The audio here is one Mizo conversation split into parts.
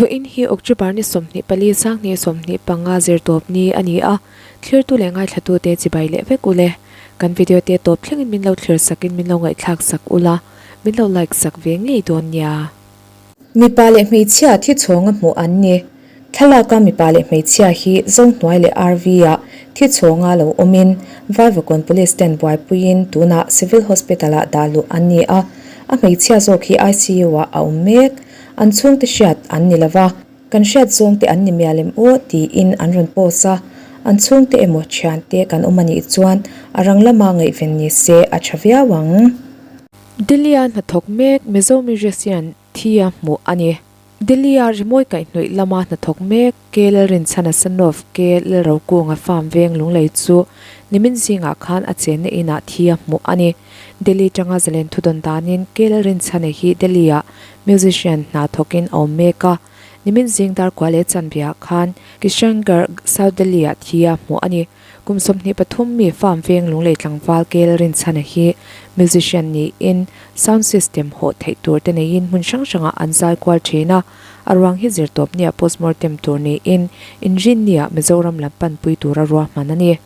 Vawiin hi October ni 24 sanghnih 25 zirtawp ni a ni a, thlirtu leh ngaithlatute chibai leh vek ule. Kan video te tawp thlengin min lo thlir sakin min lo ngaihthlak sak ula, min lo like sak ve ngei dawn nia. Mipa leh hmeichhia thi chhawnga hmuh an ni. Thlalaka mipa leh hmeichhia hi Zohnuai leh RV-ah thi chhawnga lo awmin Vaivakawn Police ten buaipuiin tunah Civil Hospital-ah dah luh an ni a, a hmeichhia zawk hi ICU-ah a awm mek. An chhungte hriat an ni lova, kan hriat zawngte an ni mial em aw tiin an rawn post a, an chhungte emaw thiante kan awm a nih chuan a rang lama ngaihven ni se a tha viau ang. Delhi-a hnathawk mek Mizo musician thi a hmuh a ni. Delhi-a rimawi kaihhnawih lama hnathawk mek K Lalrinchhana Sanof K Lalrokunga farm veng Lunglei chu nimin zingah khan a chenna inah thi a hmuh a ni. Delhi tanga zalen thudawn danin K Lalrinchhana hi Delhi-ah musician hna thawkin a awm mek a. Nimin zing darkua leh chanveah khan Kishangarh, South Delhi-ah thi a hmuh a ni. Kum 23 mi farm veng Lunglei tlangval Kel Rinchhana hi musician niin sound system hawh theih tur te neiin hmun hrang hrangah an zai kual thin a, a ruang hi zirtawpnia postmortem tur niin Inrinnia Mizoram lam panpui tura ruahman a ni.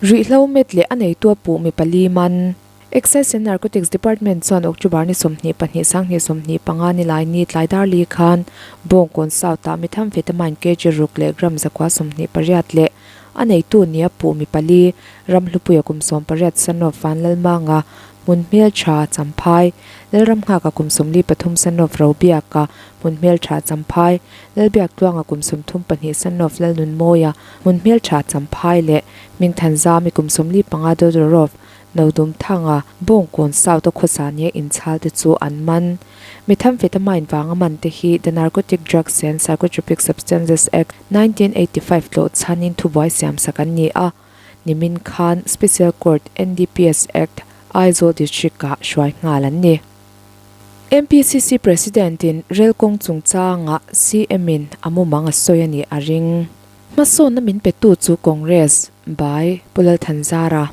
Ruihhlo met leh a neitu a puh mi pali man. Excise and Narcotics Department chuan October ni 22 2025 ni lai ni tlai dar li khan Bawngkawn South ah Methamphetamine kg ruk leh gram 128 leh a neitu nia puh mi pali Ramhlupuia kum 18 Sanof Vanlalmanga hmun hmeltha Champhai, Lalramnghaka kum 43 Sanof Robiaka hmun hmeltha Champhai, Lalbiaktluanga kum 34 Sanof Lalnunmawia hmun hmeltha Champhai leh Hmingthanzami kum 45 Dodorov Nodumthanga, Bawngkawn South a khawsa nia inchhal te chu an man. Methamphetamine vanga man te hi The Narcotic Drugs and Psychotropic Substances Act, 1985 tlawh chhanin thubuai siamsak an ni a, nimin khan Special Court, NDPS Act, Aizawl District-ah hruai nghal an ni. MPCC President-in rel kawng chungchangah CM-in a mumang a sawi a nih a ring. Hmasawnna min petu chu Congress by Pu Lalthanzara.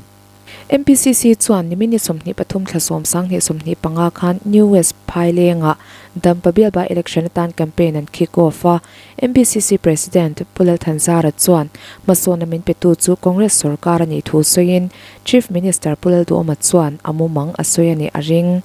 MPCC chuan nimin ni 23 thla 10 2025 khan New West Phailengah Dampa bial by election atan campaign an kick off a. MPCC President Pu Lalthanzara chuan hmasawnna min petu chu Congress sorkar a nih thu sawiin Chief Minister Pu Lalduhawma chuan a mumang a sawi a nih a ring.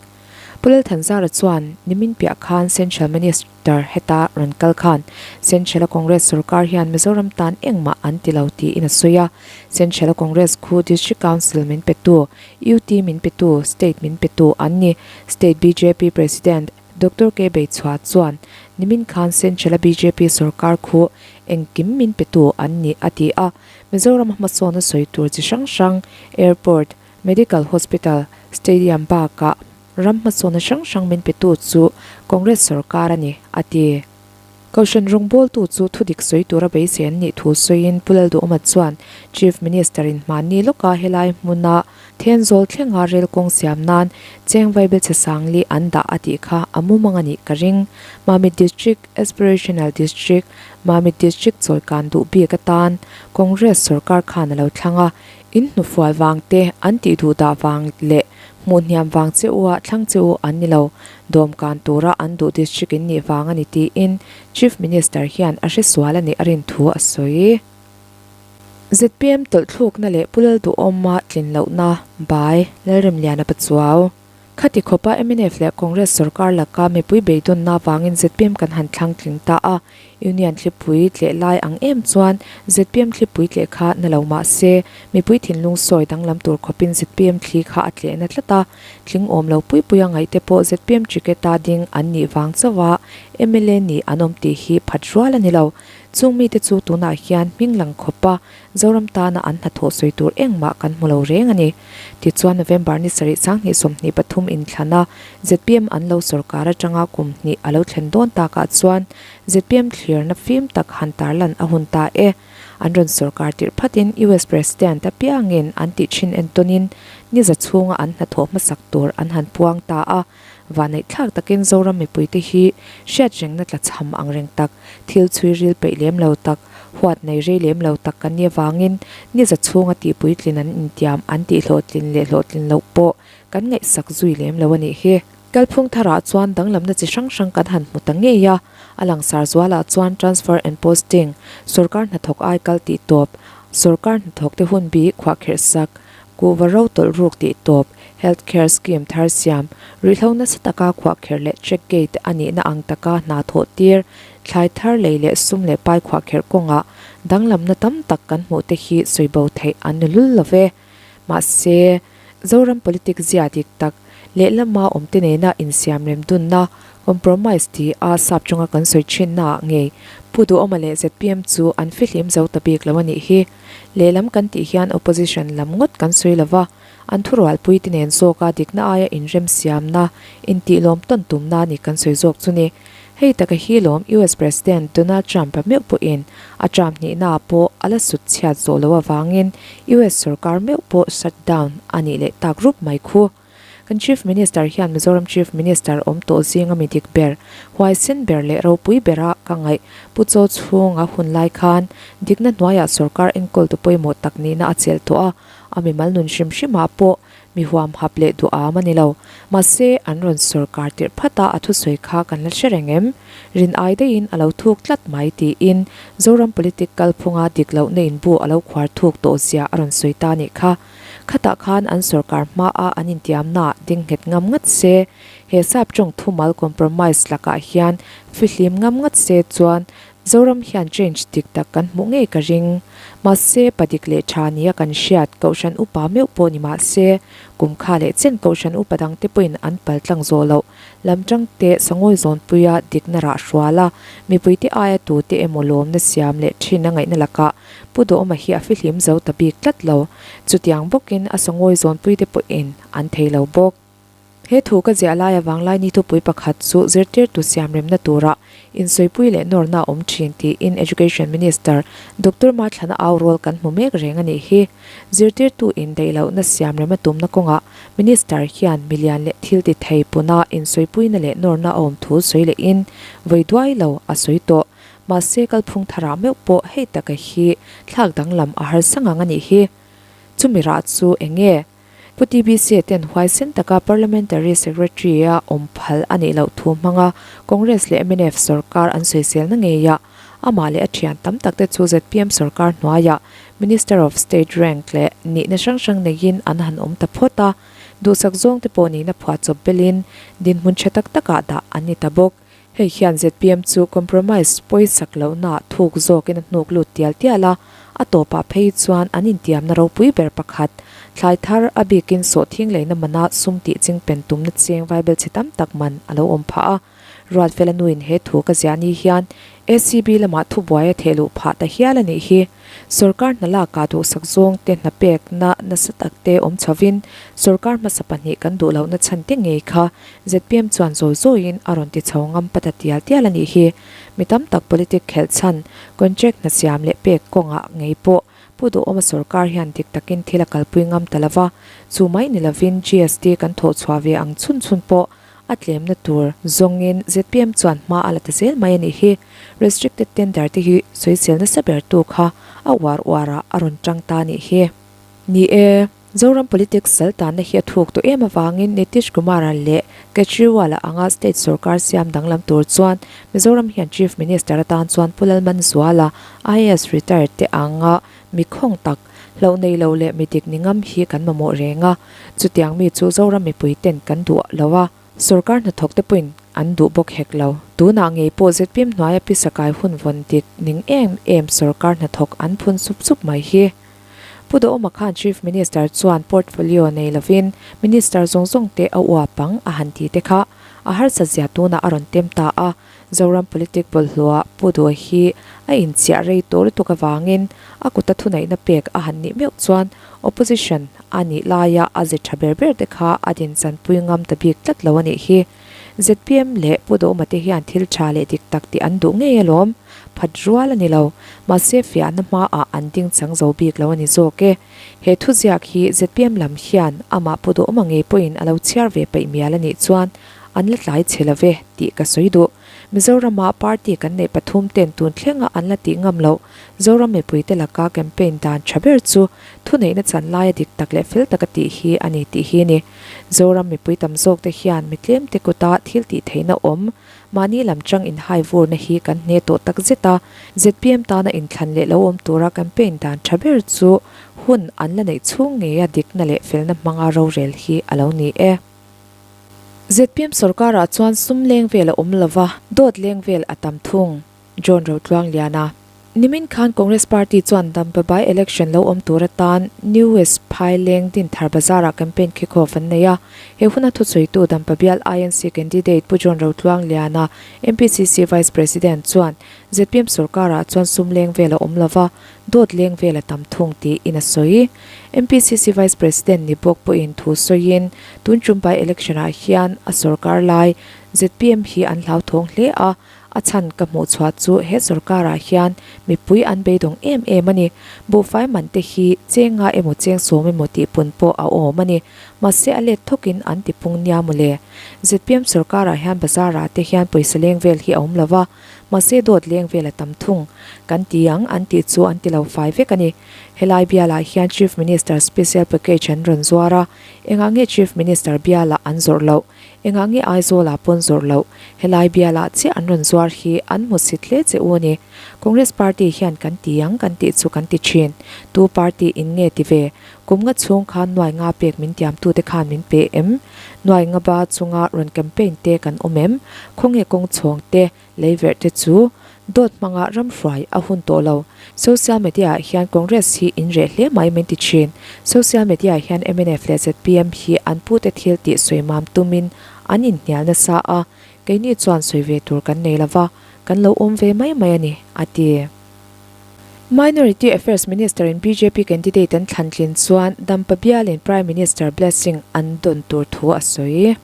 Pu Lalthanzara chuan nimin piah khan Central Minister Tar heta rawn kal khan Central-a Congress sorkar hian Mizoram tan engmah an ti lo tiin a sawi a. Central-a Congress khu District Council min petu, UT min petu, State min petu an ni. State bjp President Doctor K Beichhua chuan nimin khan Central-a bjp sorkar khu engkim min petu an ni a ti a. Mizoram-a hmasawn a sawi tur chi hrang hrang Airport, Medical Hospital, Stadium bakah Ram hmasawnna hrang hrang min petu chu Congress sorkar a ni, a ti. Kohhran rawngbawltu chu thudik sawi tura beisei an nih thu sawiin Pu Lalduhawma chuan Chief Minister-in hmanni lawka helai hmuna Thenzawl thlenga rel kawng siam nan cheng vaibelchhe sangli an dah a tih kha a mumang a nih ka ring. Mamit District, Aspirational District, Mamit District chawikan duh bik atan Congress sorkar khan a lo thlang a, In hnufual vang te, an tih duh dah vang leh hmuh hniam vang che u a thlang che u an ni lo, dawmkan tura an duh district in nih vang a ni tiin Chief Minister hian a hresual a nih a rin thu a sawi. Zpm tawlhthlukna leh Pu Lalduhawma tlin lohna by Lalremliana Pachuau. Khati khawpa mnf leh Congress sorkar laka mipui beidawnna avangin zpm kan han thlang tling ta a, Union thlipui tleh lai ang em chuan zpm thlipui tleh kha na lo mah se, mipui thinlung sawi danglam tur khawpin zpm thli kha a tleh na tlat a, tling awm lo pui pui a ngaihte pawh zpm ticket-a ding an nih vang chauh a mla nih an awm tih hi phat rual a ni lo. Chung mite chu tunah hian hming lang khawpa Zoram tana an hnathawh sawi tur engmah kan hmu lo reng a ni. Tichuan November ni sarih 2023 inthlan a zpm an lo sorkar atanga kum hnih a lo thlen dawn takah chuan zpm thlirna fim tak han tarlan a hun ta e. An rawn sorkar tirh phatin US President apiangin an tih thin entawnin ni za chhunga an hnathawh hmasak tur an han puang ta a. Vaneihthlak takin Zoram mipuite hi hriatrengna tlachham ang reng tak, thil chhui ril peih lem lo tak, huat nei rei lem lo tak kan nih avangin ni za chhunga tihpuitlin an intiam an tih hlawhtlin leh hlawhtlin loh pawh kan ngaihsak zui lem lo a nih hi. Kalphung tharah chuan danglamna chi hrang hrang kan han hmu ta ngei a. A langsar zualah chuan transfer and posting, sorkar hnathawk ai kal tih tawp, sorkar hnathawk te hun bi khuahkhirh sak, kuhva ro tawlh ruk tih tawp, health care scheme thar siam, ruihhlo nasa taka khuahkhirh leh check gate a nihna ang taka hna thawh tir, thlai thar lei leh sum leh pai khuahkhirh kawngah danglamna tam tak kan hmuh te hi sawi bo theih an ni lul lo ve. Mahse, Zoram politic zia dik tak lehlama awmte nena insiamrem dunna, compromise ti a sap chunga kan sawi thinnaah ngei Pu Duhawma leh zpm chu an fihlim zo ta bik lo a nih hi. Lehlam kan tih hian opposition lam ngawt kan sawi lo va, an thurualpui te nen zawka dikna aia inremsiamna, intihlawm tawn tumna a ni kan sawi zawk chu ni. Hei taka hi lawm US President Donald Trump-a meuh pawhin a term hnihnaah pawh a la sut chhiat zawh loh avangin US sorkar meuh pawh shut down a nih leh tak rup mai khu. Kan Chief Minister hian Mizoram Chief Minister awm tawh zinga mi dik ber, huaisen ber leh ropui bera ka ngaih Pu Chaw chhunga hun lai khan dikna hnuaiah sorkar enkawltu pawimawh tak nihna a chelh tawh a, a mimal nun hrim hrimah pawh Mi huam hap leh duh am a ni lo. Mahse, an rawn sawrkar tirh phat a, a thusawi kha kan la hre reng em? Rin ai daihin a lo thuk tlat mai tiin Zoram politic kalphunga dik lohna inbu a lo khuar thuk tawh zia a rawn sawi ta nih kha. Khatah khan an sawrkar hmaa an intiamnaah ding nghet ngam ngat se, he sap tawng thumal compromise lakah hian fihlim ngam ngat se chuan Zoram hian change dik tak kan hmuh ngei ka ring. Mahse, pa dik leh tha nia kan hriat Kohhran upa meuh pawh ni mahse, kum kha leh chen Kohhran upa dangte pawhin an pal tlang zawh loh. Lam tangte Sangawi zawnpuia dikna rah hrual a, mipuite aia tute emaw lawmna siam leh thin a ngaihna lakah Pu Duhawma hi a fihlim zo ta bik tlat lo. Chutiang bawkin a Sangawi zawnpuite pawhin an thei lo bawk. He thu ka ziah lai avang lai ni thupui pakhat chu zirtirtu siamremna tura insawipui leh nawrna a awm thin tiin Education Minister Doctor Mathlana au rawl kan hmu mek reng a nih hi. Zirtirtu indaih lohna siamrem a tumna kawngah Minister hian milian leh thil ti thei puna insawipuina leh nawrna a awm thu sawi lehin vawi duai lo a sawi tawh. Mahse kalphung tharah meuh pawh hei taka hi thlak danglam a harsa ngang a nih hi. Chumi rah chu eng nge? Pu TBC ten huaisen taka Parliamentary Secretary-a awm phal a nih loh thu hmanga Congress leh mnf sorkar an sawiselna ngeiah amah leh a thian tam takte chu zpm sorkar hnuaiah Minister of State rank leh nihna hrang hrang neiin an han awm ta phawt a, duhsak zawngte pawh nihna phuahchawp belin dinhmun tha tak takah dah an ni ta bawk. Hei hian zpm chu compromise pawisak lohnaah thuk zawkin a hnuk lut tial tial a, a tawpah phei chuan an intiamna ropui ber pakhat, thlai thar a bikin sawhthing leina mana sum tih chingpen tumna cheng vaibelchhe tam tak man a lo awm phah a. Ruatfela nuin he thu ka ziah ni hian ACB lamah thubuai a theh luh phah ta hial a nih hi. Sorkar hna lakah duhsak zawngte hna pekna nasa takte awm chhovin sorkar hmasa pahnih kan duh lohna chhan te ngei kha zpm chuan zawi zawiin a rawn ti chho ngam pa ta tial tial a nih hi. Mi tam tak politic khelh chhan, contract hna siam leh pek kawngah ngei pawh Pu Duhawma sorkar hian dik takin thil a kalpui ngam ta lova, chu mai ni lovin GST kan thawh chhuah ve ang chhun chhun pawh A tlemna tur zawngin zpm chuan hma a la ta zel mai a nih hi. Restricted tender te hi sawisel nasa ber tu kha a uar uarah a rawn tang ta a nih hi. Ni e, Zoram politics sal tanna hi a thuk tawh em avangin Nitish Kumar-a leh Kejriwal-a anga state sorkar siam danglam tur chuan Mizoram hian Chief Minister atan chuan Pu Lalmanzuala, IAS retired te anga mi khawng tak, hlauh nei lo leh mi dik ni ngam hi kan mamawh reng a. Chutiang mi chu Zoram mipui ten kan duh lo a, sorkar hnathawk te pawhin an duh bawk hek lo. Tunah ngei pawh zpm hnuaia pisa kai hun vawn dik ning em em sorkar hnathawk an phun sup sup mai hi. Pu Duhawma khan Chief Minister chuan portfolio nei lovin Minister zawng zawng te a uap ang a han ti te kha a harsat zia tunah a rawn tem ta a. Zoram politic bawlhhlawhah Pu Duh hi a inchiah rei tawh lutuk avangin a kuta thuneihna pek a han nih meuh chuan opposition a nih laia a ze tha ber ber te kha a dinchanpui ngam ta bik tlat lo a nih hi. Zpm leh Pu Duhawma te hian thil tha leh dik tak tih an duh ngei alawm. Phat rual a ni lo. Mahse fiahna hmaah an ding chang zo bik lo a ni zawk e. He thuziak hi zpm lam hian amah Pu Duhawma ngei pawhin a lo chhiar ve peih mial a nih chuan an la tlai chhe lo ve tih ka sawi duh. Mizorama party kan neih pathum ten tun thlenga an la tih ngam loh Zoram mipuite laka campaign dan tha ber chu thuneihna chan laia dik tak leh fel taka tih hi a ni tih hi a ni. Zoram mipui tam zawkte hian mi tlemte kuta thil tih theihna awm. Mahni lam chang inhai vurna hi kan hne tawh tak zet a, zpm tana inthlan leh lo awm tura campaign dan tha ber chu hun an la neih chhung ngeia dikna leh felna hmanga rorel hi a lo ni e. Zpm sorkarah chuan sum leng vel a awm lova, dawt leng vel a tam thung. John Rotluangliana. Nimin khan Congress Party chuan Dampa by election lo awm tur atan New West Phaileng Dinthar Bazar-ah campaign kickoff an nei a. He huna thusawitu Dampa bial INC candidate Pu John Rotluangliana, MPCC Vice President chuan zpm sorkarah chuan sum leng vel a awm lova, dawt leng vel a tam thung tiin a sawi. MPCC Vice President ni bawk pawhin thu sawiin tun tum by election-ah hian a sorkar lai zpm hi an hlauthawng hle a, A chhan ka hmuh chhuah chu he sorkarah hian mipui an beidawng em em a ni. Buhfai man te hi cheng nga emaw cheng sawm emaw tih pun pawh a awm a ni. Mahse a let thawkin an ti pung nia mawle. Zpm sorkarah hian bazarah te hian pawisa leng vel hi a awm lo va, mahse dawt leng vel a tam thung. Kan ti ang an tih chu an ti lo fai vek a ni. Helai bialah hian Chief Minister Special Package an rawn zuar a, engah nge Chief Minister bialah an zawrh loh? Engah nge Aizawlah pawn zawrh loh? Helai bialah chiah an rawn zuar hi an hmu sit hle che u a ni. Congress party hian kan ti ang kan tih chu kan ti thin. Tu party in nge ti ve? Kum nga chhung khan nuai nga pek min tiamtute khan min pe em? Nuai nga ba chunga rawn campaign te kan awm em? Khawnge kawng chhawng te? Lei verh te chu dawt hmanga ram hruai a hun tawh lo. Social media ah hian Congress hi in reh hle mai min ti thin. Social media ah hian mnf leh zpm hi an pute thil tih sawi mam tumin an inhnial nasa a, keini chuan sawi ve tur kan nei lova, kan lo awm ve mai mai a ni, a ti. Minority Affairs Minister in bjp candidate an thlan tlin chuan Dampa bialin Prime Minister blessing an dawn tur thu a sawi.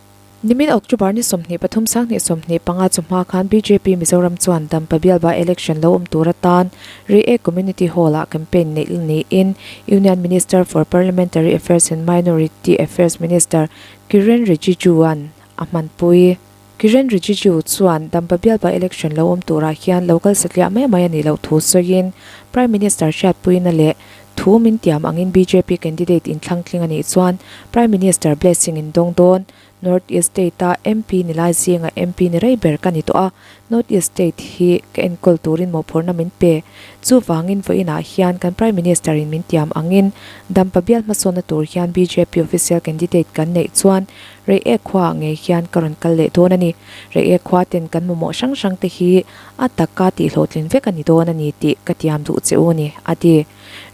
Nimin October ni 23 sanghnih 25 chu hma khan bjp Mizoram chuan Dampa bial by election lo awm tur atan Reiek Community Hall-ah campaign neih la niin Union Minister for Parliamentary Affairs and Minority Affairs Minister Kiren Rijiju-a'n a hmanpui. Kiren Rijiju chuan Dampa bial by election lo awm turah hian lo kal satliah mai mai a nih loh thu sawiin Prime Minister hriatpuina leh Thu min tiam angin bjp candidate inthlangtling a nih chuan Prime Minister blessing in dawng dawn. North East State-a MP ni lai zinga MP ni rei ber ka ni tawh a, North East State hi ka enkawl turin mawhphurhna min pe. Chuvangin vawiinah hian kan Prime Minister in min tiam angin Dampa bial hmasawnna tur hian bjp official candidate kan neih chuan Reiek khuaah ngei hian ka rawn kal leh dawn a ni. Reiek khua ten kan mamawh hrang hrang te hi A taka tihhlawhtlin vek a ni dawn a ni tih ka tiam duh che u a ni, a ti.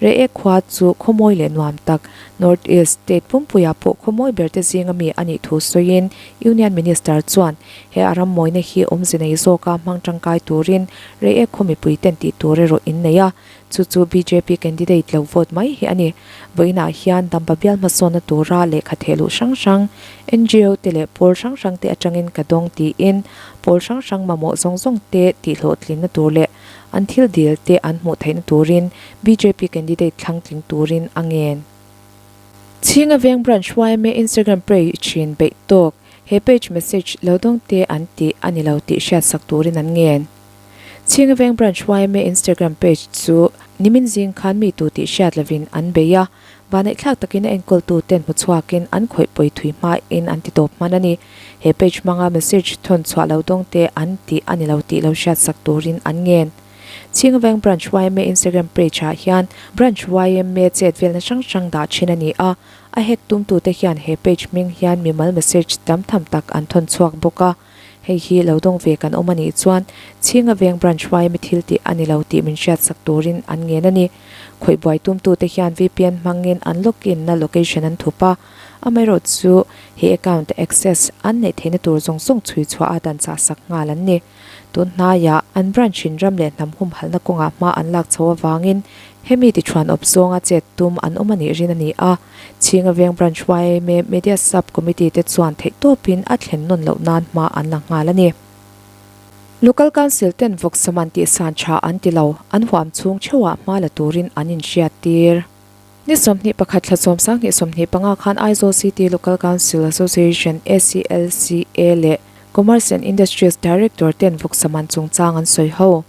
Reiek khua chu khawmawi leh nuam tak, North East State pumpuiah pawh khawmawi berte zinga mi a nih thu sawiin Union Minister chuan he a ram mawina hi awmze nei zawka hmang tangkai turin Reiek khaw mipuiten tih tur erawh in nei a, Chu chu bjp candidate lo vote mai hi a ni. Vawiinah hian Dampa bial hmasawnna tura lehkha thehluh hrang hrang, ngo te leh pawl hrang hrang te atangin ka dawng tiin pawl hrang hrang mamawh zawng zawng te tihhlawhtlinna tur leh an thil dil te an hmuh theihna turin bjp candidate thlang tling turin a ngen. Chhinga Veng Branch yma Instagram page in beih tawk, he page message lo dawng te an tih a ni lo tih hriatsak turin an ngen. Chhinga Veng Branch yma Instagram page chu nimin zing khan mi tu tih hriat lovin an bei a, vaneihthlak takin a enkawltu ten hmu chhuakin an khawih pawi thui hmain an ti tawp hman a ni. He page hmanga message thawn chhuah lo dawng te an tih a ni lo tih lo hriatsak turin an ngen. Chhinga Veng Branch yma Instagram page ah hian Branch yma chet velna hrang hrang dah thin a ni a, a hack tumtute hian he page hming hian mimal message tam tham tak an thawn chhuak bawk a. Hei hi lo dawng ve kan awm a nih chuan Chhinga Veng Branch yma thil tih a ni lo tih min hriatsak turin an ngen a ni. Khawih buai tumtute hian VPN hmangin an login na location an thup a, amaherawh chu he account access an neih theihna tur zawng zawng chhui chhuah a dan chahsak nghal an ni. Tun hnaiah an branch in ram leh hnam humhalhna kawngah hma an lak chho avangin hemi tichhuan awp zawnga chet tum an awm a nih rin a ni a. Chhinga Veng Branch yma Media Sub Committee te chuan theihtawpin a thlen nawn loh nan hma an la nghal a ni. Local Council ten vawksaman tihsan tha an ti lo, an huam chhung theuhah hma la turin an inhriattir. Ni 21 thla 10 25 khan Aizawl City Local Council Association, ACLCA, leh Commerce and Industries Director ten vawksaman chungchang an sawi ho.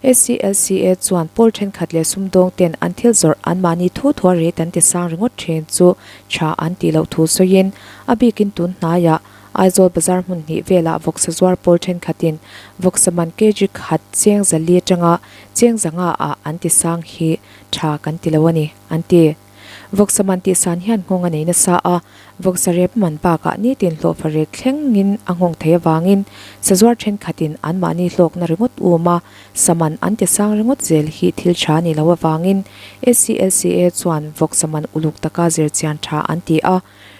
ACLCA chuan pawl thenkhat leh sumdawng ten an thil zawrh anmahni thu thua rate an ti sang ringawt thin chu tha an tih loh thu sawiin a bikin tun hnaiah. Aizawl bazar hmun hnih velah vawksa zuar pawl thenkhatin vawksa man kg khat cheng zali atanga cheng zanga ah an ti sang hi tha kan ti lo a ni, an ti. Vawksa man tih san hian nghawng a nei nasa a, vawksa rep man bakah nitin hlawhfa rek thlengin a nghawng thei avangin sazuar thenkhatin anmahni hlawkna ringawt um a, sa man an ti sang ringawt zel hi thil tha ni lo avangin ACLCA chuan vawksa man uluk taka zirchian tha an ti a,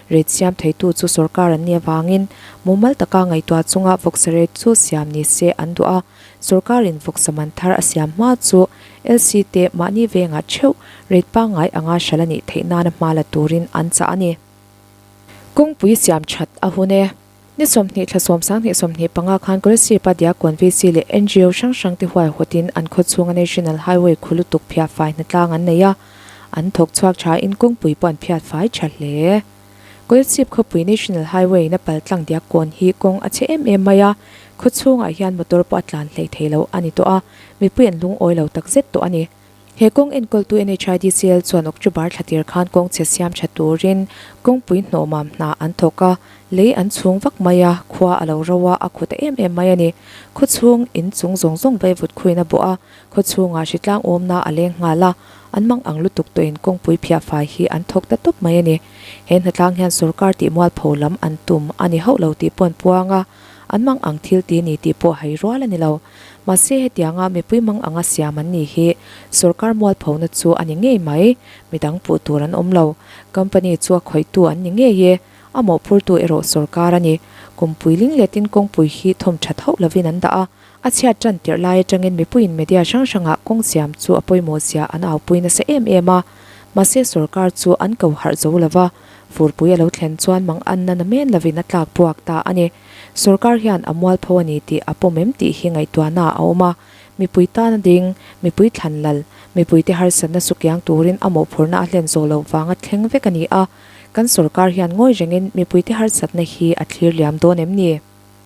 rate siam theitu chu sorkar an nih avangin mumal taka ngaihtuah chunga vawksa rate chu siam ni se an duh a. Sorkarin vawksa man thar a siam hma chu LC te mahni vengah theuh rate pangngai anga hral a nih theih nana hma la turin an chah a ni. Kawngpui siam that a hun e. Ni 20 thla 10 2025 khan Kolasib-a Diakkawn VC leh NGO hrang hrang te huaihawtin an khawchhunga National Highway khu lutuk phiah fai hnatlang an nei a, an thawk chhuak thain kawngpui pawh an phiat fai tha hle. Kolasib khawpui National Highway in a pal tlang diak kawn hi kawng a chhe em em mai a, khaw chhungah hian motor pawh a tlan hleih thei lo a ni tawh a, mipui an lungawi lo tak zet tawh a ni. He kawng enkawltu NHIDCL chuan October thla tir khan kawng chhe siam tha turin kawngpui hnawhmam hna an thawk a, lei an chhung vak mai a, khua a lo ro a, a khaw ta em em mai a ni. Khaw chhung in chung zawng zawng vaivut khuin a bawh a, Khaw chhungah hritlang awmna a leng nghal a, an mang ang lutuk tawhin kawngpui phiah fai hi an thawk ta tawp mai a ni. He hnatlang hian sorkar tih mualpho lam an tum a ni hauh lo tih pawh an puang a, an mang ang thil ti ni tih pawh hai rual a ni lo. Mahse hetianga mipui mang anga siam an nih hi sorkar mualphona chu a ni ngei mai, midang puh tur an awm lo. Company chu a khawihtu an ni ngei e, a mawhphurtu erawh sorkar a ni. Kumpui lingletin kawngpui hi thawm that hauh lovin an dah a, A chhiat tan tirh lai atangin mipuiin media hrang hrangah kawng siam chu a pawimawh zia an aupui nasa em em a, mahse sorkar chu an ko harh zo lo va, furpui a lo thlen chuan mang anna na men lovin a tlak buak ta a ni. Sorkar hian a mualpho a ni tih a pawm em tih hi ngaihtuahna a awm a, mipui tana ding, mipui thlan lal, mipuite harsatna sukiang turin a mawhphurhna a hlen zawh loh vanga thleng vek a ni a, kan sorkar hian ngawi rengin mipuite harsatna hi a thlir liam dawn em ni?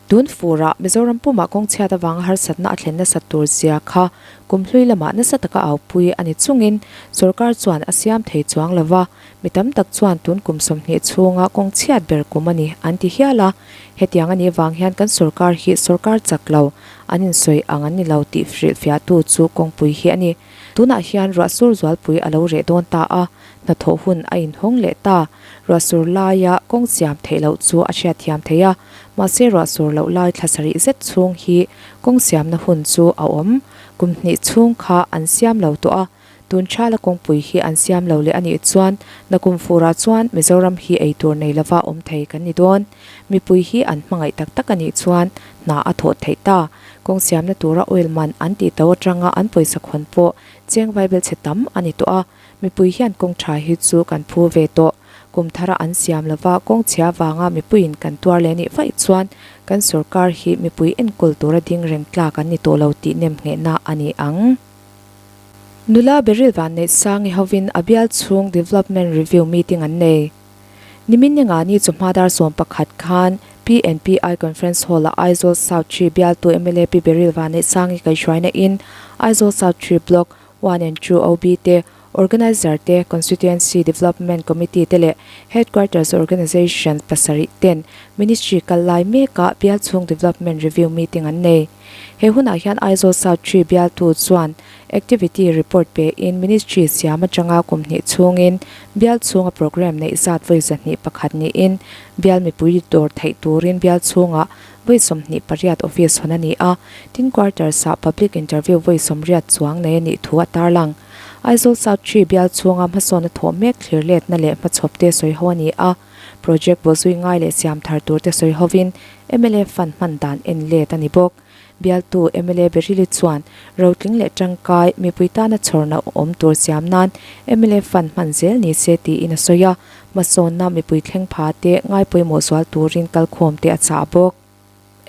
Tun furah Mizoram pumah kawng chhiat avanga harsatna a thlen nasat tur zia kha kum hlui lamah nasa taka aupui a ni chungin sorkar chuan a siam thei chuang lo va, mi tam tak chuan tun kum 20 chhunga kawng chhiat ber kum a ni an ti hial a. Hetiang a nih vang hian kan sorkar hi sorkar chak lo, an insawi ang an ni lo tih hrilhfiahtu chu kawngpui hi a ni. Tunah hian ruahsur zualpui a lo reh dawn ta a, hnathawh hun a inhawng leh ta. Ruahsur laia kawng siam theih loh chu a hriatthiam theih a. Mahse ruah sur loh lai thla sarih zet chhung hi kawng siamna hun chu a awm. Kum hnih chhung kha an siam lo tawh a, tun thala kawngpui hi an siam lo leh a nih chuan nakum furah chuan Mizoram hi ei tur nei lova awm thei kan ni dawn. Mipui hi an hmangaih tak tak a nih chuan hna a thawh theih ta. Kawng siamna tura oil man an tih to atanga an pawisa khawn pawh cheng vaibel chhe tam a ni tawh a, mipui hian kawng tha hi chu kan phu ve tawh. Kum thara an siam lova kawng chhia vanga mipuiin kan tuar leh nih vaih chuan kan sorkar hi mipui enkawl tura ding reng tlak an ni tawh lo tih nem nghehna a ni ang. Nula Beryl Vanneihsangi hovin a bial chhung Development Review Meeting an nei. Nimin Ningani chawhma dar 11 khan PNPI Conference Hall-ah Aizawl South Tree bialtu mla Pi Beryl Vanneihsangi kaihhruaina in Aizawl South Tree Block 1 and 2 OB te Organiser te, Constituency Development Committee te leh Headquarters Organisation pasarih ten Ministry kal lai mekah bial chhung Development Review Meeting an nei. He hunah hian Aizawl South Tree bialtu chuan Activity Report pein Ministry siam atanga kum hnih chhungin bial chhunga programme neih zat vawi 21 niin bial mipui dawr theih turin bial chhungah vawi 28 office hawn a ni a, tin quarters-ah public interview vawi 80 chuang nei a nih thu a tarlang. Aizawl South Tree bial chhunga hmasawnna thawh mek thlir letna leh hmachhawp te sawi ho a ni a, project bawhzui ngai leh siam thar tur te sawi hovin mla fund hman dan en let a ni bawk. Bialtu mla Berili chuan rotling leh tangkai mipui tana chhawrna awm tur siam nan mla fund hman zel ni se tiin a sawi a, hmasawnna mipui thleng pha te ngai pawimawh zual turin kalkhawm te a chah bawk.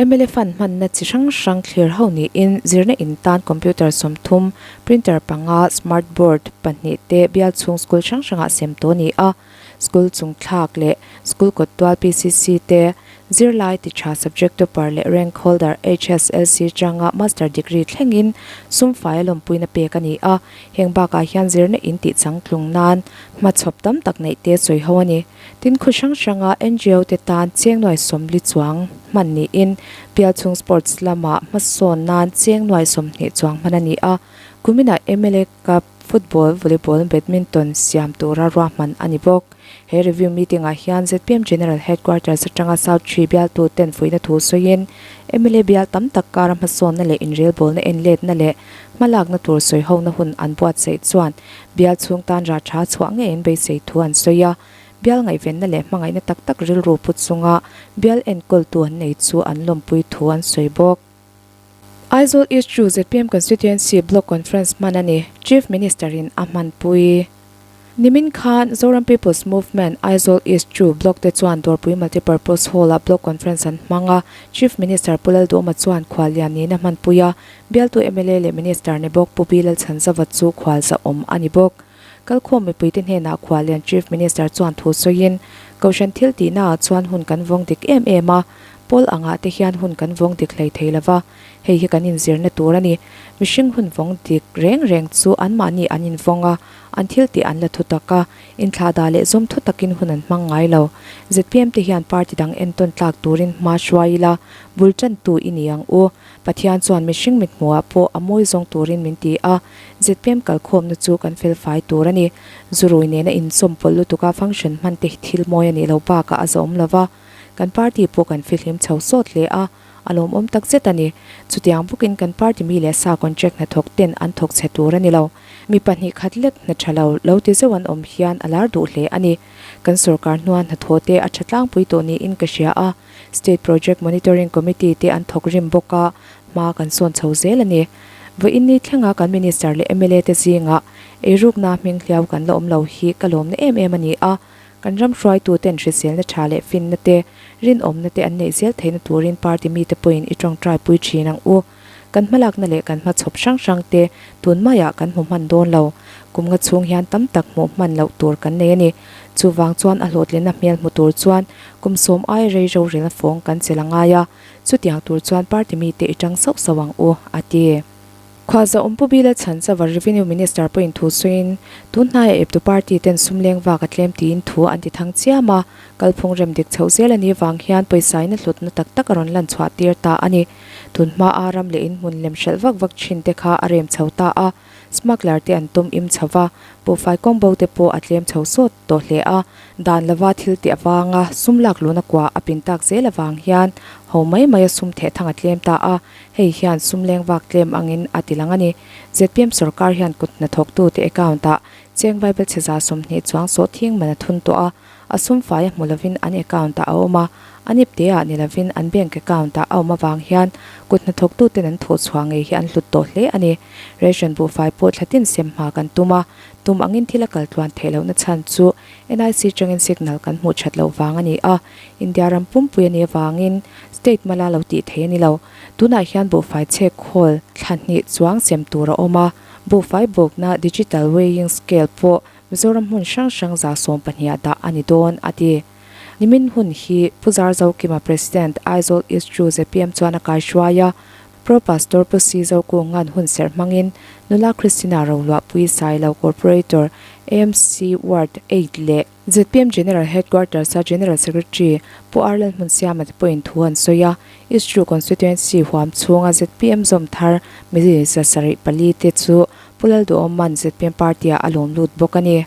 Mla fund hmanna chi hrang hrang thlir ho niin zirna in tan computer 30, printer panga, smart board pahnih te bial chhung school hrang hrangah sem tawh a ni a. School chung thlak leh school kawt tual PCC te, Zirlai ti tha subject topper leh rank holder HSLC changa master degree thlengin sum fai a lawmpuina pek a ni a. Heng bakah hian zirna in tih changtlung nan hmachhawp tam tak neih te sawi ho a ni. Tin khaw hrang hranga NGO te tan cheng nuai sawmli chuang hman niin Pialchhung Sports lamah hmasawn nan cheng nuai 20 chuang hman a ni a. Kuminah mla Cup Football, Volleyball, Badminton siam tura ruahman a ni bawk. He review meeting ah hian zpm General Headquarters atanga South Tree bialtu ten fuihna thu sawiin mla bial tam tak kara hmasawnna leh inrelbawlna enletna leh hmalakna tur sawihona hun an buatsaih chuan bial chhung tan rah tha chhuah ngei an beisei thu an sawi a. Bial ngaihvenna leh hmangaihna tak tak rilru put chunga bial enkawltu an nei chu an lawmpui thu an sawi bawk. Aizawl East Chu zpm Constituency Block Conference hman a ni, Chief Minister in a hmanpui. Nimin khan Zoram People's Movement Aizawl East Chu Block te chuan Dawrpui Multipurpose Hall ah Block Conference an hmang a, Chief Minister Pu Lalduhawma chuan khuallian niin a hmanpui a, bialtu mla leh Minister ni bawk Pu B Lalchhanzava chu khualzahawm a ni bawk. Kalkhawm mipuite hnenah khuallian Chief Minister chuan thu sawiin, Kohhran thil tihnaah chuan hun kan vawng dik em em a, Pawl angah te hian hun kan vawng dik hlei thei lo va, hei hi kan inzirna tur a ni. Mihring hun vawng dik reng reng chu anmahni an invawng a, an thil tih an la thu tak a, inthlahdah leh zawm thu takin hun an hmang ngai lo. Zpm te hian party dang entawn tlak turin hma hruai ila, bul tantu i ni ang u. Pathian chuan mihring mithmuhah pawh a mawi zawng turin min ti a, zpm kalkhawmna chu kan felfai tur a ni. Zurui nena inchawmpawlh lutuka function hman te hi thil mawi a nih lo bakah a zawm lo va. Kan party pawh kan fihlim chho sawt hle a, a lawmawm tak zet a ni. Chutiang bawkin kan party mi leh sa contract hnathawk ten an thawk chhe tur a ni lo. Mi pahnih khat lek hna tha lo, lo ti zeuh an awm hian a lar duh hle a ni. Kan sorkar hnua hnathawh te a tha tlangpui tawh niin ka hria a, State Project Monitoring Committee te an thawk rim bawk a, hma kan sawn chho zel a ni. Vawiin ni thlenga kan Minister leh mla te zingah eirukna hming hliau kan la awm lo hi ka lawmna em em a ni a. Kan ram hruaituten hriselna tha leh finna te, rinawmna te an neih zel theihna turin party mite pawhin i tawngtai pui thin ang u. Kan hmalakna leh kan hmachhawp hrang hrang te tun maiah kan hmu hman dawn lo. Kum nga chhung hian tam tak hmuh hman loh tur kan nei a ni. Chuvang chuan a hlawhtlinna hmel hmu tur chuan kum sawm aia rei rorelna fawng kan chelh a ngai a, chutiang tur chuan party mite i tang sauh sauh ang u, a ti. Khualza Awmpu Bila Chhanchava Revenue Minister pawhin thu sawiin, tun hnaia eptu party ten sum leng vak a tlem tiin thu an ti thang chiam a, kalphung rem dik chhoh zel a nih vang hian pawisa in a hlutna tak tak a rawn lan chhuah tir ta a ni. Tun hmaa ram leh in hmun lem hralh vak vak thin te kha a rem chho ta a, smuggler te an tum im chho va, buhfai kawng bo te pawh a tlem chho sawt tawh hle a. Dan lova thil tih avanga sum lak luhna kua a pin tak zel avang hian ho mai maia sum theh thang a tlem ta a, Hei hian sum leng vak tlem angin a ti lang a ni. Zpm sorkar hian kut hnathawktute account-ah cheng Bible chhe 20 chuang sawh thing man a thun tawh a, a sum fai a hmu lovin an account-ah a awm a, an ipteah ni lovin an bank account-ah a awm avang hian kut hnathawktuten an thawh chhuah ngei hi an hlut tawh hle a ni. Ration buhfai pawh thla tin sem hma kan tum a, tum angin thil a kal tluan theih lohna chhan chu NIC tangin signal kan hmuh that loh vang a ni a, India ram pumpui a nih avangin state mala lo tih theih a ni lo. Tunah hian buhfai chhek khawl thla hnih chuang sem tur a awm a, buhfai bawkna digital weighing scale pawh Mizoram hmun hrang hrang 12 ah dah a ni dawn, a ti. Nimin hun hi Pu Zarzokima President Aizawl East Chu zpm chuan a kaihruai a, Pro Pastor Pu Si Zokunga'n hun serh hmangin Nula Christina Roluahpui Sailo Corporator AMC Ward eight leh Zpm General Headquarters a General Secretary Pu R Lalhmunsiama te pawhin thu an sawi a, East Ru Constituency huam chhunga zpm zawm thar mi 74 te chu Pu Lalduhawma'n zpm party-ah a lawm lut bawk a ni.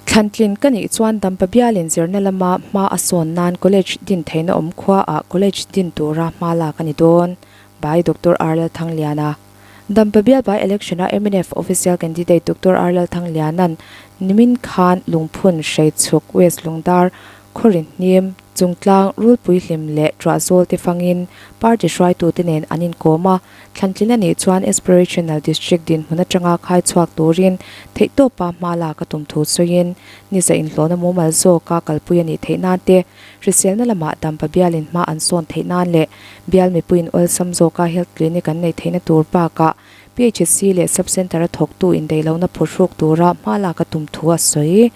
Thlantlin ka nih chuan Dampa bialin zirna lama hma a sawn nan College din theihna awm khuaah College din tura hma lak a ni dawn, by Doctor R Lalthangliana. Dampa bial by election a mnf official candidate Doctor R Lalthangliana'n nimin khan Lungphun, Hreichhuk, West Lungdar, Khawrihnim, Chungtlang, Rulpui Hlim leh Tuahzawl te fangin party hruaitute nen an inkawm a, thlantlin a nih chuan Aspirational District dinhmun atanga khai chhuak turin theihtawpa hma lak a tum thu sawiin ni za inhlawhna mumal zawka kalpui a nih theih nan te, hriselna lamah Dampa bialin hma an sawn theih nan leh bial mipuiin awlsam zawka health clinic an neih theihna tur bakah PHC leh sub centre a thawktu indaihlohna phurhruk tura hma lak a tum thu a sawi.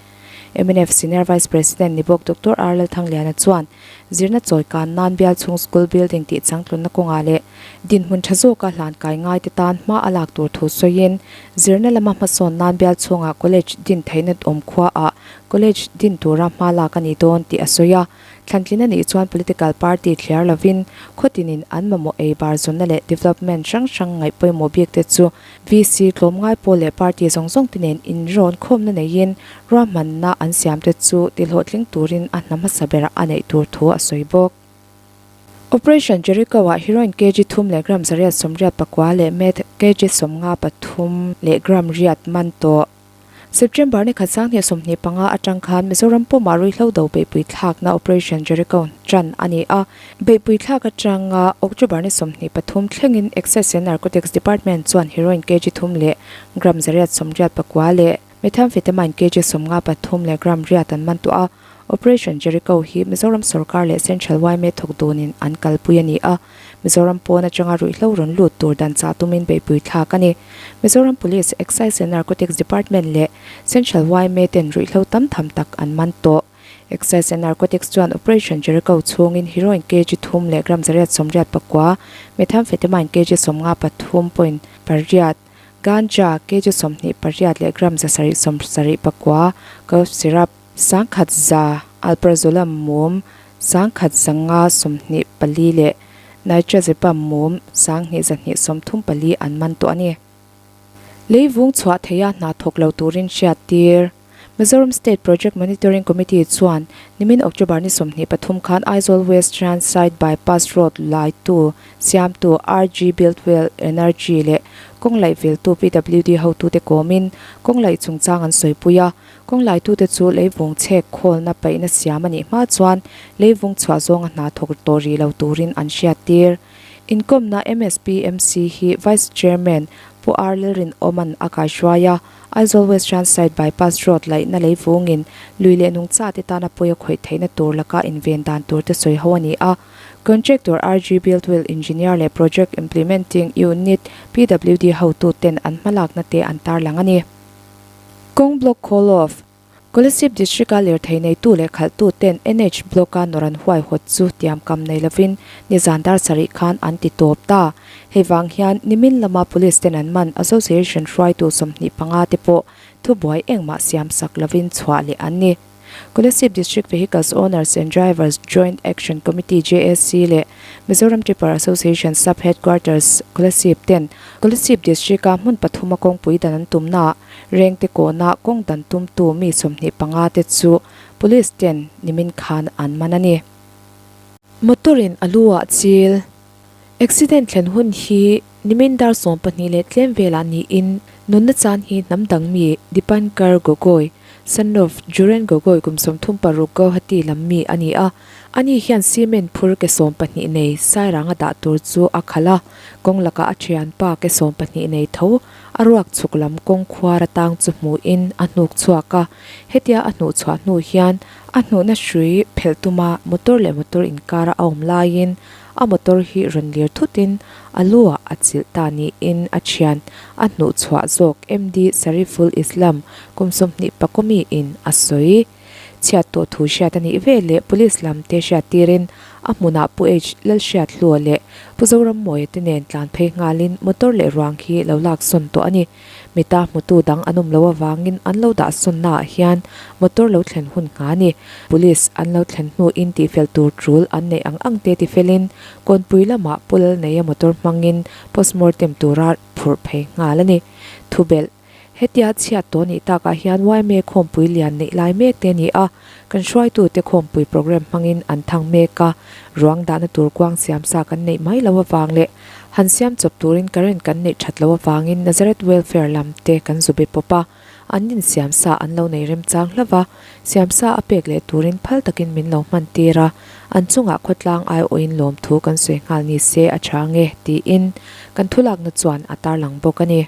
Mnf Senior Vice President ni bawk Doctor R Lalthangliana chuan zirna chawi kan nan bial chhung school building tih changtlunna kawngah leh dinhmun tha zawka hlan kai ngai te tan hma a lak tur thu sawiin zirna lama hmasawn nan bial chhungah college din theihna awm khuaah college din tura hma lak a ni dawn tih a sawi a. Thlantlin a nih chuan political party thliar lovin khawtinin an mamawh ei bar zawnna leh development hrang hrang ngaih pawimawh bik te chu VC tlawmngai pawl leh party zawng zawng te nen inrawn khawmna neiin ruahmanna an siam te chu tihlawhtling turin a hna hmasa berah a neih tur thu a sawi bawk. Operation Jericho-ah heroin kg thum leh gram 884 leh meth kg 53 leh gram riat man tawh. September ni khat 2025 atang khan Mizoram pumah ruihhlo do beihpui thlakna Operation Jericho tan a ni a. Beihpui thlak atanga October ni 23 thlengin Excise and Narcotics Department chuan heroin kg thum leh gram 884 leh methamphetamine kg 53 leh gram riat an man tawh a. Operation Jericho hi Mizoram sorkar leh Central yma thawk dunin an kalpui a ni a. Mizoram pawn atanga ruihhlo rawn lut tur dan chah tumin beihpui thlak a ni. Mizoram Police, Excise and Narcotics Department leh Central yma ten ruihhlo tam tham tak an man tawh. Excise and Narcotics chuan Operation Jericho chhungin heroin kg thum leh gram 884, methamphetamine kg 53 point pariat, ganja kg 28 leh gram 774, cough syrup, 10,100, Alprazolam mum 1524 leh Nitrazepam mum 2234 an man tawh a ni. Leivung chhuah theia hna thawk lo turin hriattir. Mizoram State Project Monitoring Committee chuan nimin October ni 23 khan Aizawl West Transite Bypass Road laitu siamtu RG Buildwell Energy leh kawng laih viltu PWD hotute kawmin kawng laih chungchang an sawipui a. Kawng laitute chu leivung chhek khawlna paihna siam a nih hma chuan leivung chhuah zawnga hna thawk tawh rih lo turin an hriattir. Inkawmna MSPMC hi Vice Chairman Pu R Lalrinawma'n a kaihruai a, Aizawl West Transite Bypass Road laihna leivungin lui leh nungcha te tana pawi a khawih theihna tur laka inven dan tur te sawi ho a ni a. Contractor RG Buildwell Engineer leh Project Implementing Unit PWD hotuten an hmalakna te an tarlang a ni. Kawng block call off. Kolasib District-a lirthei neitu leh khalhtu ten NH block-a nawr an huaihawt chu tiamkam nei lovin nizan dar sarih khan an ti tawp ta. Hei vang hian nimin lama Police ten an man Association hruaitu 25 te pawh thubuai engmah siam sak lovin chhuah leh an ni. Kolasib District Vehicles Owners and Drivers Joint Action Committee, JAC, leh Mizoram Tipper Association Sub Headquarters, Kolasib ten Kolasib District-a hmun pathuma kawngpui dan an tumnaah Rengte kawna kawng dan tumtu mi 25 te chu Police ten nimin khan an man a ni. Motor-in a lu ah chil. Accident thlen hun hi nimin dar 12 leh tlem velah niin nunna chan hi hnam dang mi Dipankar Gogoi, son of Juren Gogoi kum 36 Guwahati lam mi a ni a. Ani hian cement phur ke 12 nei Sairanga dah tur chu a khalh a, kawng lakah a thianpa ke 12 nei tho a ruak chhuk lam kawng khuar atang chu hmuhin a hnuk chhuak a. Hetia a hnuh chhuah hnu hian a hnuhna hrui phelh tuma motor leh motor inkara a awm laiin A motor hi rawn lir thutin a lu ah a chilh ta niin a thian a hnuh chhuah zawk MD Sariful Islam kum 20 pakawmi in a sawi. Chhiat tawh thu hriat a nih ve leh Police lam te hriat tirin a hmunah Pu H Lalhriathlua leh Pu Zorammawia te nen tlan phei nghalin motor leh ruang hi lo lak sawn tawh a ni. Mita hmutu dang an awm lo avangin an lo dah sawnnaah hian motor lo thlen hun ngha a ni. Police an lo thlen hnuin tihfel tur tul an neih ang ang te tifelin kawnpui lamah Pu Lalneia motor hmangin postmortem tura phurh phei nghal a ni. Thubelh, Hetia chhiat tawh nih takah hian yma khawmpui lian neih lai mek te a ni a, kan hruaitute khawmpui programme hmangin an thang mek a, ruang dahna tur kuang siamsa kan neih mai lo avang leh Han siam chawp turin current kan neih that loh avangin Nazareth Welfare lam te kan zu be pawp a, an in siam sa an lo nei remchang hlauh va, siam sa a pek leh turin phal takin min lo hman tir a, an chungah khawtlang aiawhin lawmthu kan sawi nghal ni se a tha nge tiin kan thulakna chuan a tarlang bawk a ni.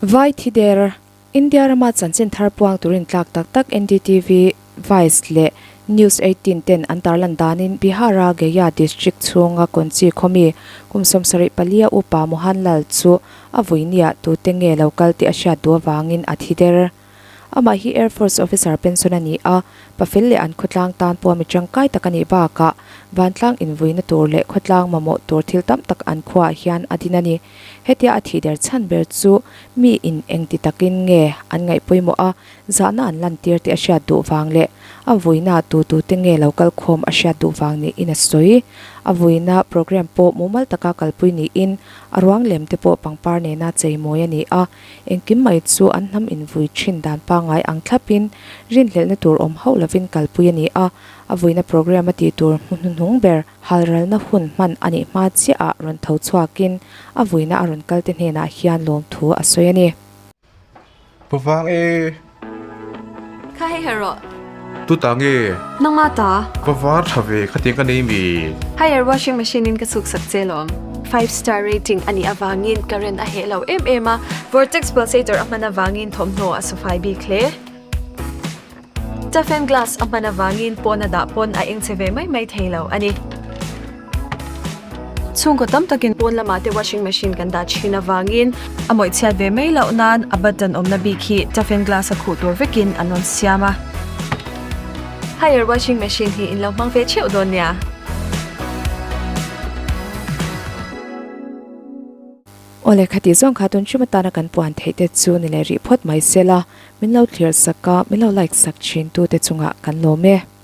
Vai thi der. India rama chanchin thar puang turin tlak tak tak NDTV, Vice leh News 18 ten an tarlan danin Bihar-a Gaya district chhunga Konchi khawmi kum 74 a upa Mohanlal chu a vuiniah tute nge lo kal tih a hriat duh avangin a thi der. Amah hi Air Force officer pension a ni a, pafel leh an khawtlang tan pawh mi tangkai tak a nih bakah vantlang invuina tur leh khawtlang mamawh tur thil tam tak an khuaah hian a din a ni. Hetia a thih der chhan ber chu mi in engti takin nge an ngaih pawimawh a, zahna an lantir tih a hriat duh vang leh a vuina tu tute nge lo kal khawm a hriat duh vang niin a sawi. A vuina programme pawh mumal taka kalpui niin a ruang lem te pawh pangpar nena cheimawi a ni a, engkim mai chu an hnam invui thin dan pangngai ang thlapin rinhlelhna tur awm hauh lovin kalpui a ni a, a vuina programme a tih tur hmu hnuhnung ber halralna hun hman a nih hma chiahah rawn tho chhuakin a vuina a rawn kalte hnenah hian lawmthu a sawi a ni. Pu vang e. Kha hei her rawh. Tu ta nge? Nangma ta. Va var tha ve khatiang ka nei mi. Haier washing machine in ka chhuk sak che lawm. Five star rating a nih avangin current a heh lo em em a, vortex pulsator a hman avangin thawmhnaw a sufai bik hle. Toughen glass a hman avangin pawn a dah pawn a eng che ve mai mai thei lo a ni. Chhungkaw tam takin pawn lamah te washing machine kan dah thin avangin a mawih chhiat ve mai loh nan a button awmna bik hi toughen glass a khuh tur vekin an rawn siam a. Haier washing machine hi in lo hmang ve theuh dawn nia. Aw le khatih zawng kha tun hrim atana kan puan theih te chu ni leh rih phawt mai se la, min lo thlir sak a, min lo like sak thin tu te chungah kan lawm e.